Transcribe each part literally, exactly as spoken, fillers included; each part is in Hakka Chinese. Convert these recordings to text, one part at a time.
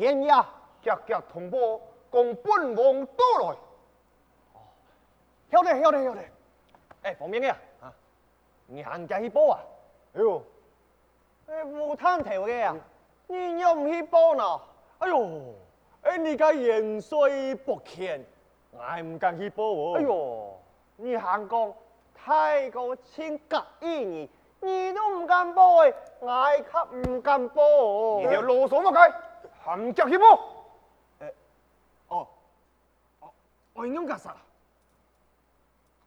天爺，遽遽通報，講本王到來。哦，曉得，曉得，曉得。哎，方便个啊，啊，你還遽去報啊？哎喲，哎，無探頭个啊，你仰毋去報呢？哎喲，哎，你个元帥不肯， 𠊎毋敢去報哦。哎喲，你還講大哥盡合意你，你都毋敢報誒，𠊎較毋敢報哦。你兜囉嗦麼个？還遽去報？誒，哦，哦，愛仰結煞啊？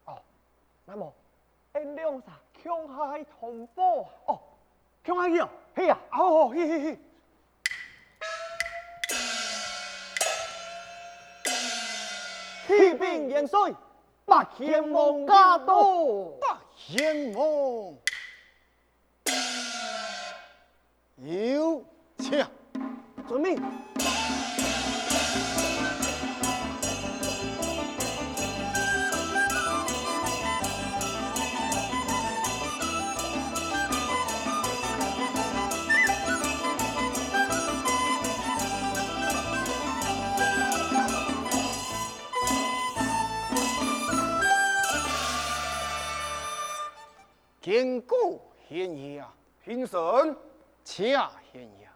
哦，那麼，𠊎兩儕共下去通報啊。哦， 共下去啊？係啊。好，好，去，去，去。啟稟元帥，八賢王駕到。八賢王，有請。遵命。 见过贤爷。平身。谢贤爷。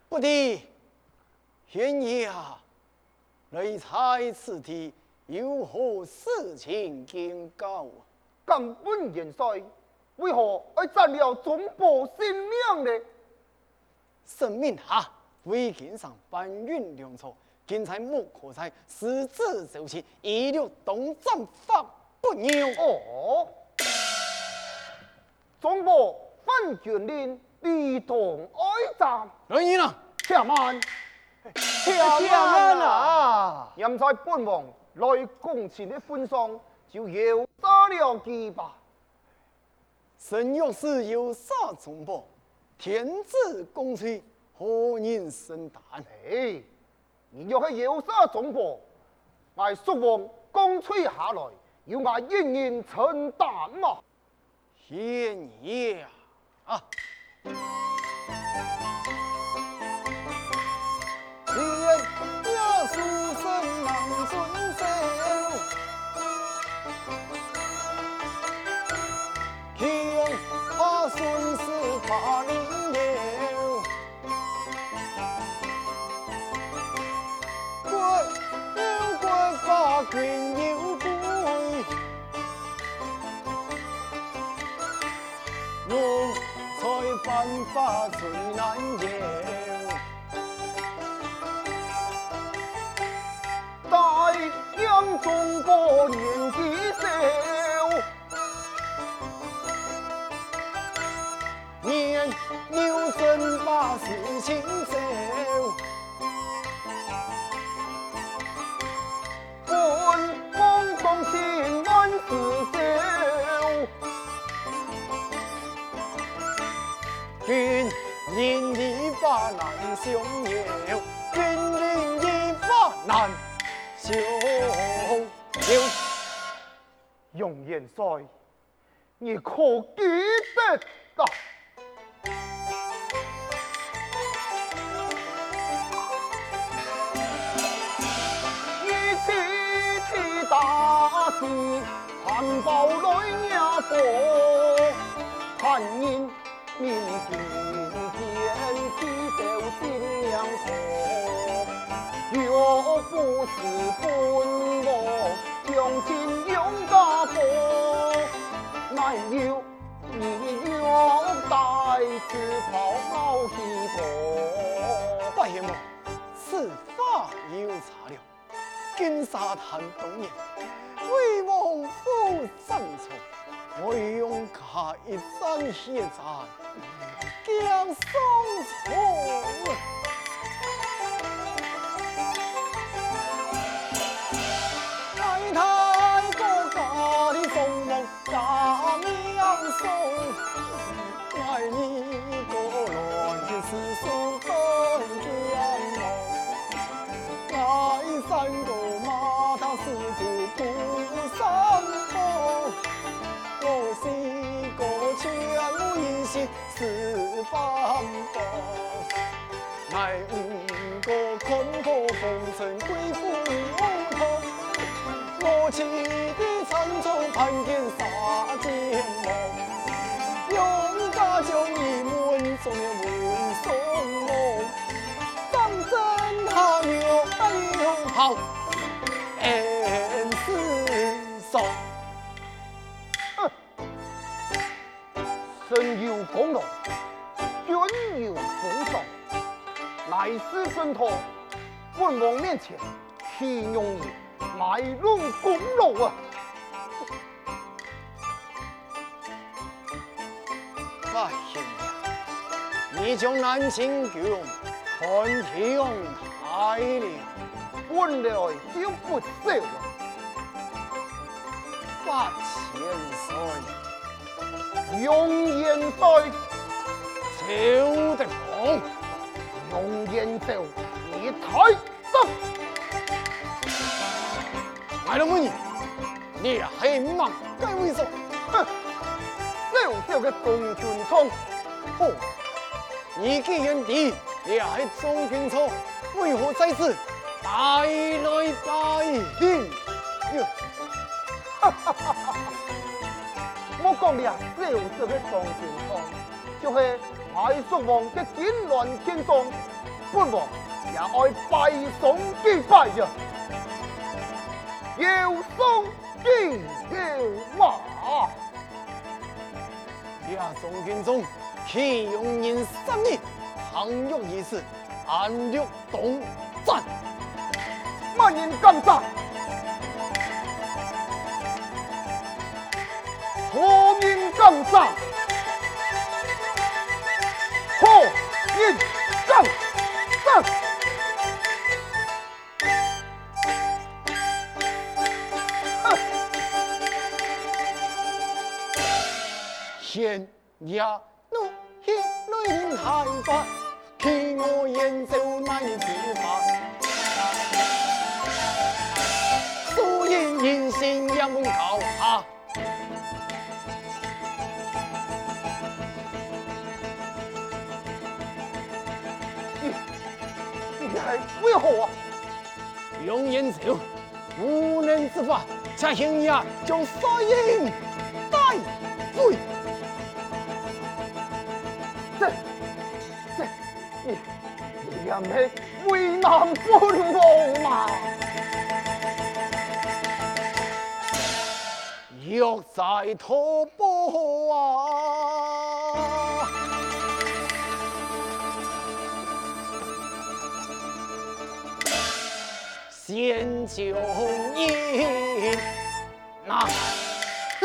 不知贤爷啊，来在此地有何事情见告？敢问元帅，为何爱斩了忠伯性命呢？ 圣命下，为京城搬运粮草，今在木口塞，时至朝夕，一律当斩，发不休。哦，忠伯犯军令，理当爱斩。来人啊！且慢，且慢啊！且慢啊！念在本王来公卿个份上，就饶赦了佢吧。 臣若是有杀忠伯，天子降罪，何人承擔？哎，你若係有殺忠伯，𠊎叔王降罪下來，由𠊎一人承擔嘛。贤爺啊！ 杨元帅， 你可记得啊？八贤王，此话有差了。 金沙滩当年，魏王府争宠，我杨家一战血战，竟伤重。方方。 好，恩师上。 身有功勞，君有封賞，乃是正道，本王面前，豈容你賣弄功勞啊！哎呀，你將南清宮看天大了，本來就不少啊！八千歲， 永遠在，走得好，永遠走，你抬走。哎，老母你，你係麼个位所？哼，小小个中軍長。好， 你既然知這係中軍長，為何在此大來拜見？莫講這小小个中軍長，就係外叔王个金鑾天上，本王也愛拜上幾拜呀！有上幾有嘛！ 這中軍長，豈容人殺呢？行約於此，按律當斬。麼人敢斬？何人敢斬？何人敢斬？ 哼！現也怒氣來臨害怕，欺我燕趙乃之法，所以人心也問高下。 你，你係為何啊？揚言就無能之法，且行也將率領帶罪。這，這，你，你也係為難本王嘛！ 若在討報啊！先救人啊！哼！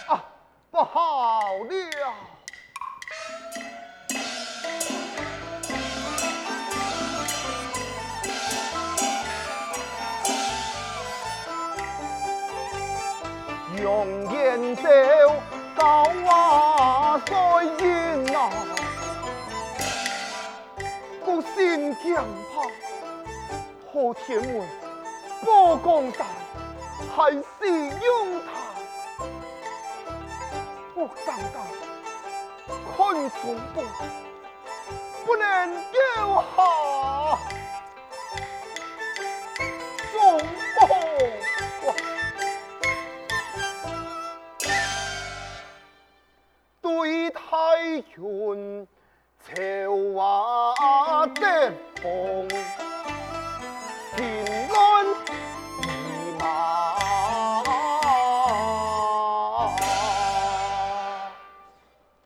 啊，不好了！ 揚言就告啊，誰人啊？孤身驚怕，破天門，保江山，害死龍潭。我單單看中寶，不能丟下中寶啊！ 對大軍奏啊，得風心亂意亂。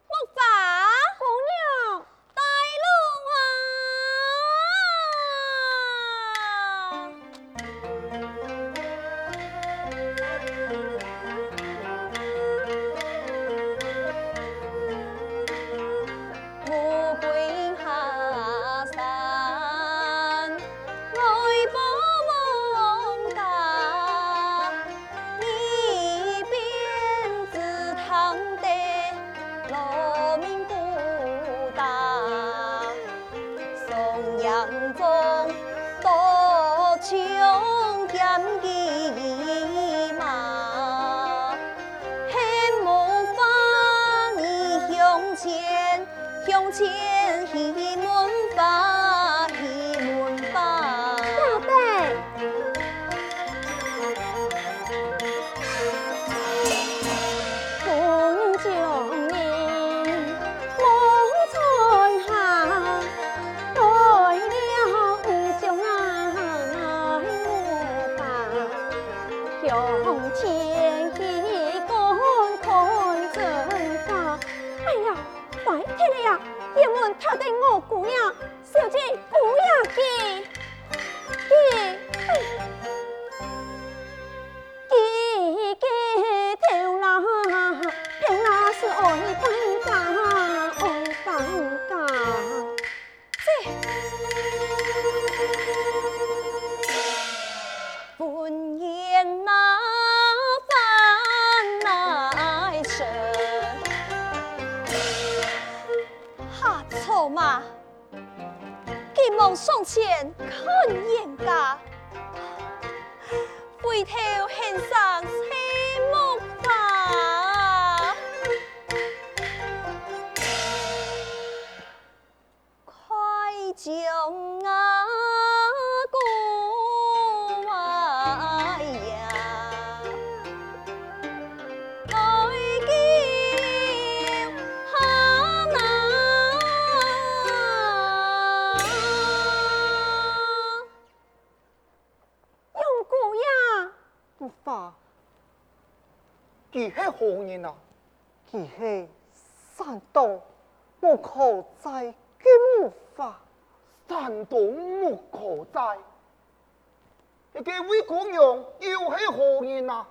莫慌，姑娘， 帶路啊！前喜门花，喜门花。小弟。夫人将你望春夏， 哎呀，壞忒了呀！原本討得我姑爺，小姐姑爺佢，佢，佢，佢頭那，頭那係愛放假，愛放假。 哈，草蜢，急忙上前看冤家，回頭喊聲細木花。 快将阿哥啊呀，来救下啊！杨姑爷，木花，佢係何人啊？ 佢係山東無靠債个木花。山東無靠債？該位姑娘又係何人啊？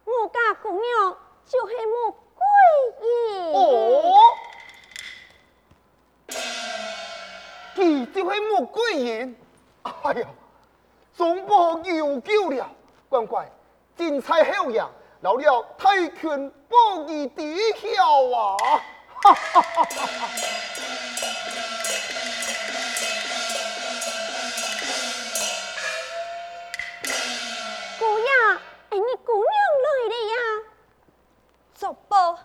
我家姑娘就係穆桂英。哦，佢就係穆桂英。哎呀，總保有救了，乖乖， 進在後營，摎了大權保你知曉啊！姑爺，恁呢姑娘來了呀！總保，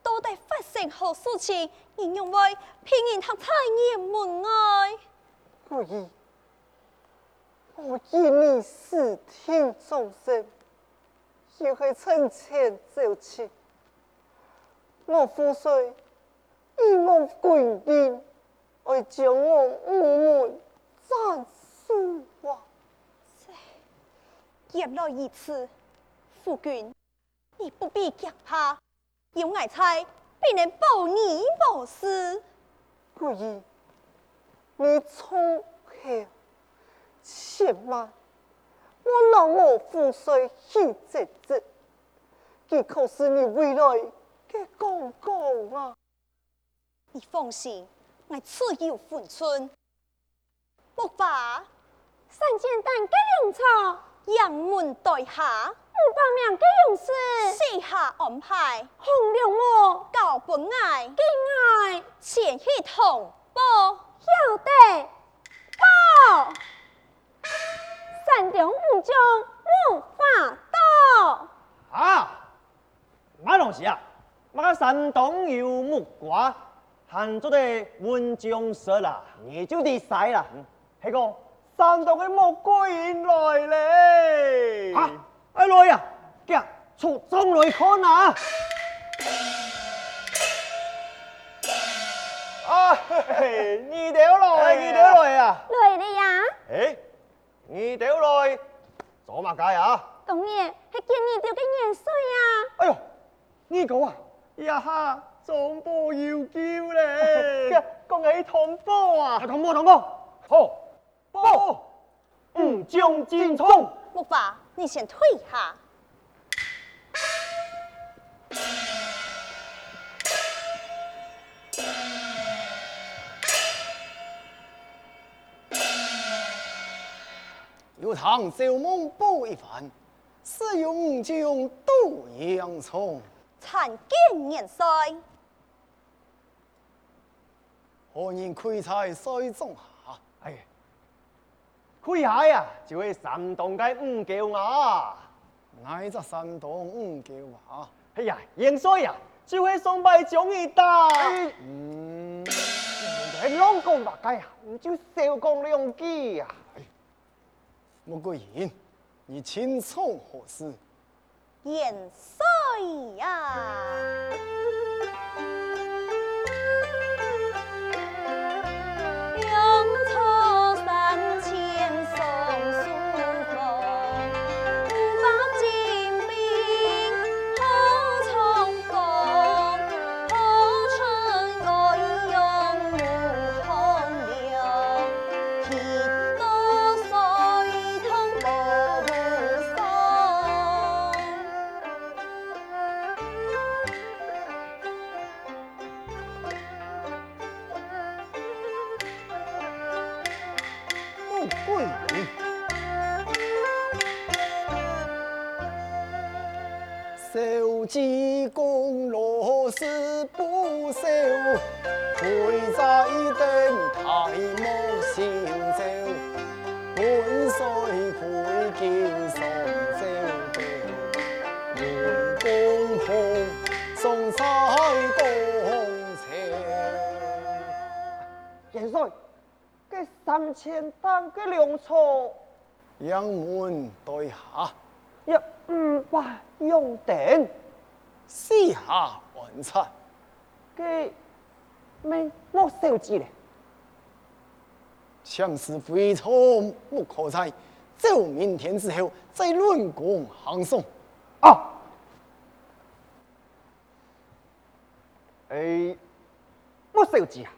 到底發生何事情？你仰會騙人䟘在雁門外？桂英， 我因你私定終身，又係趁錢走親，我父帥一無歸定，愛將我母門斬首啊！原來如此，夫君，你不必驚怕。 有𠊎在，必能保你無事。桂英，你從後千萬莫摎我父帥去爭執，佢可是你未來个公公啊！你放心，𠊎自有分寸。 木花，三千擔个糧草，雁門代下，五百名个勇士，四下安排，紅龍帽，交分𠊎，分𠊎，前去通報。曉得，報！山東武將木花到。啊！ 麼个東西啊？麼个山東有木瓜，還做得文章說啦？你就知衰啦！嗯，係講山東个穆桂英來咧！啊，愛來啊！遽，出帳來看啊！啊，嘿嘿，你兜來，哎，你兜來啊！來了呀！哎， 你兜來做麼个啊？當然係見你兜个元帥啊！哎喲，你講啊，這下總保有救咧！講係通報啊！啊，通報，通報！好，報！武將進充！木花，你先退下。 有聽趙孟褒一番，是有武將到營中。參見元帥。何人跪在帥帳下？哎，跪下呀，就係山東个吳侯啊！哪隻山東吳侯啊？哎呀，元帥啊，就係上擺將你打。哎，嗯。哎，啷講話个啊，你就少講兩句啊。哎，穆桂英，你清楚何事？ 元帥呀！穆桂英。元帥，該三千擔个糧草，營門袋下，也毋怕用等。四下安插。該乜莫燒紙咧？暫時回錯莫可在，朝明天之後再論功行賞。啊！ 哎，莫燒紙啊！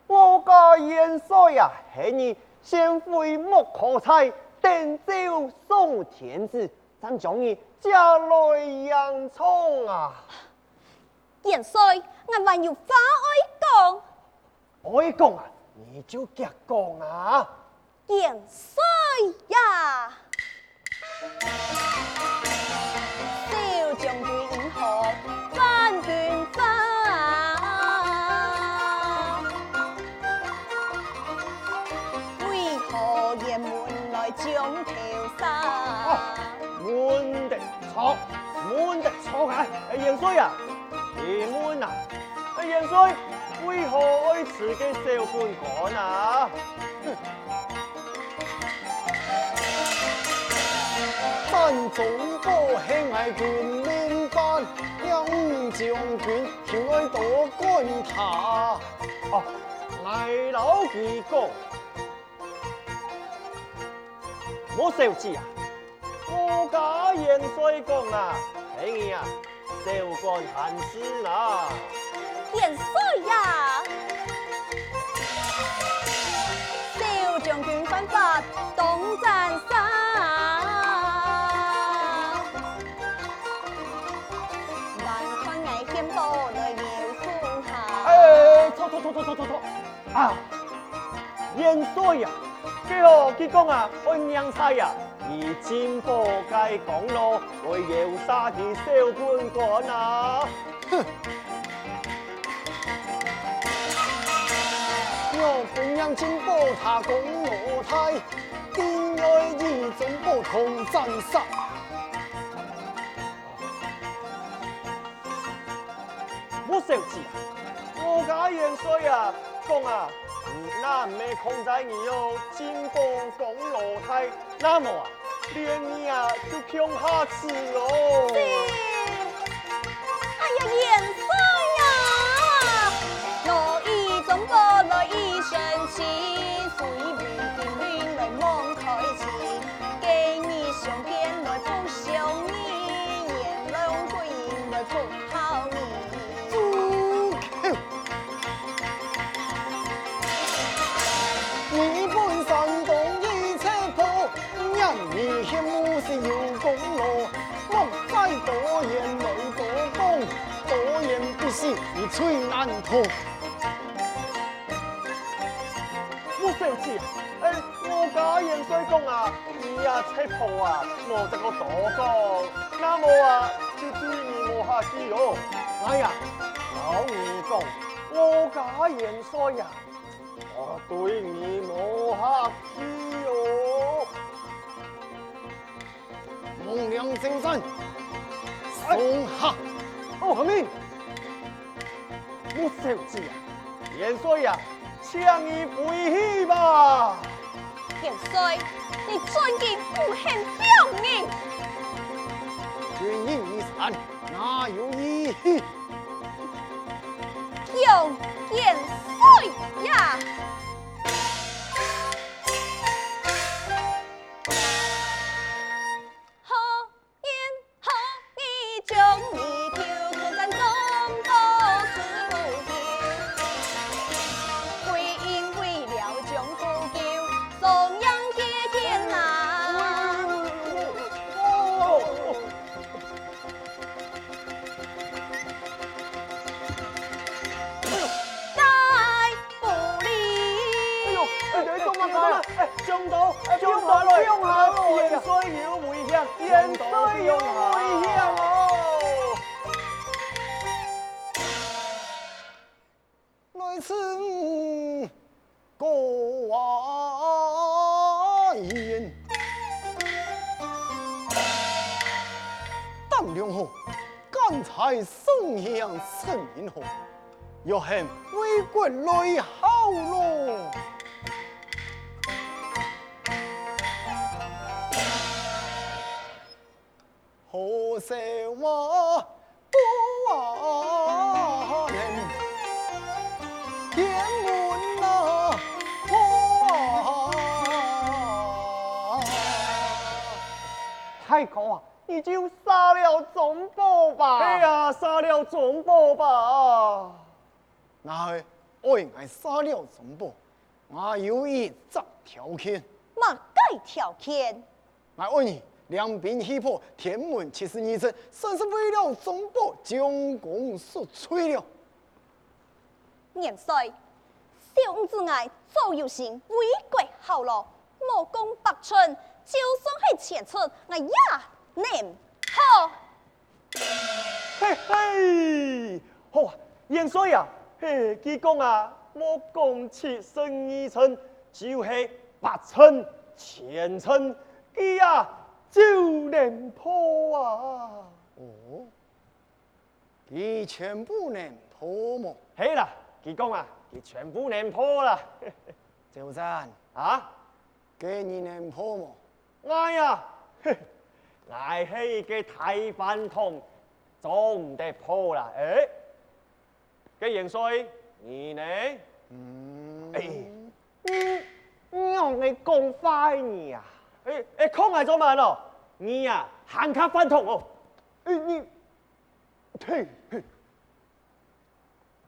我家元帥啊，喊你先回莫可在，等朝送天子，正將你接來迎接啊！元帥，𠊎還有話愛講。愛講啊，你就遽講啊！ 元帥呀！小將軍好，萬軍法，為何營門來將頭殺？啊，問得著，問得著啊！哎，元帥啊，請問啊，哎，元帥，為何愛食該小本官啊？ 贊總部係𠊎軍令番，兩將軍就愛多管他。哦，𠊎摎佢講，莫燒紙啊！我家元帥講啊，係你啊， 少管閒事啦。元帥呀！小將軍犯法當斬殺，還看𠊎憲報來搖送下。哎，著著著著著著著！ 啊，元帥啊，該哦，佢講啊，愛迎接啊，你進寶該功勞，愛搖下佢小本官啊！哼！若分人進寶他功勞大，定愛以總寶通斬殺。 莫燒紙啊！我家元帥啊，講啊，你若毋係控制你哦，進寶功勞大，那麼啊，連你啊就共下去哦。是。哎呀，元帥啊！我以總寶來以身試，隨為金陵來望開情，今日相見來報相宜，元老貴人來報 好你。住口！你本山東一切破，念你獻武是有功勞，莫再多言來多講，多言必死你最難逃。 莫燒紙啊！哎，我家元帥講啊，你啊，赤破啊，莫再過多講，那麼啊，就對你無下氣哦。哎呀，摎你講，我家元帥啊，我對你無下氣哦。 孟良征戰，哎。送下。哦，遵命。莫燒紙啊！元帥啊，請你回去吧。元帥，你真經毋肯放人！軍令已散，哪有異議？蔣元帥呀！ 好言好語將你救，抗戰總部是不朽。歸隱為了將苦救，襄陽皆天下。大 不利。哎喲，哎，你做麼个啊？哎，中刀，哎，中刀了，中刀了，哎呀，元帥有危險，元帥有危險哦。來，請過啊，一言。膽量好，敢在宋襄，聲名好， 要喊為國來效勞。好笑啊，不啊，天門啊，破啊！大哥啊， 你就殺了張寶吧。係啊，殺了張寶吧。若係愛𠊎殺了張寶，𠊎有一隻條件。麼个條件？𠊎愛你領兵去破天門七十二陣，算係為了張寶將功贖罪了。 元帥，小女子𠊎早有心為國效勞，無功白存，就算係千出，𠊎也能破。嘿嘿，好啊，元帥啊，嘿，佢講啊，無功七十二陣，就係八陣、千陣，佢啊，就能破啊。哦。 佢全部能破無？係啦，佢講啊，佢全部能破啦。周贊，啊？該你能破無？𠊎啊，𠊎係一個大飯桶，做毋得破啦，欸。該元帥，你呢？嗯。欸，你，你仰會講話呢啊？欸，欸，講𠊎做麼个哦？你啊，還較飯桶哦！欸，你， 嘿，嘿。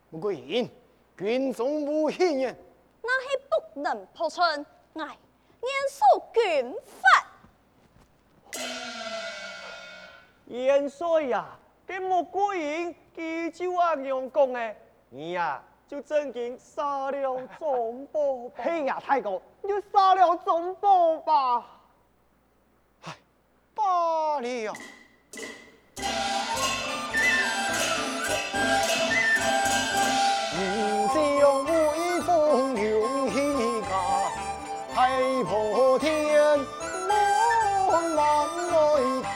穆桂英，軍中無戲言。若係不能破陣，𠊎願受軍法。元帥啊，該穆桂英佢就恁樣講个，你啊，就真經殺了張寶吧。係啊，大哥，你就殺了張寶吧。 罢了。你將會風流起家，海闊天涯浪漫來他。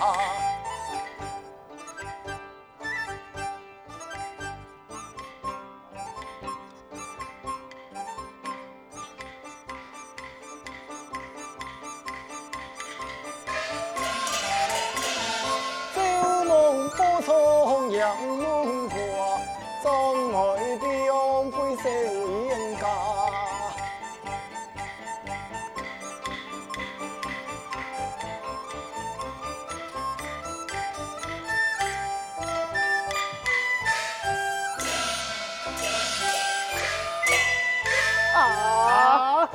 朝弄寶倉雁門關，窗外飛揚飛少年家。 啊！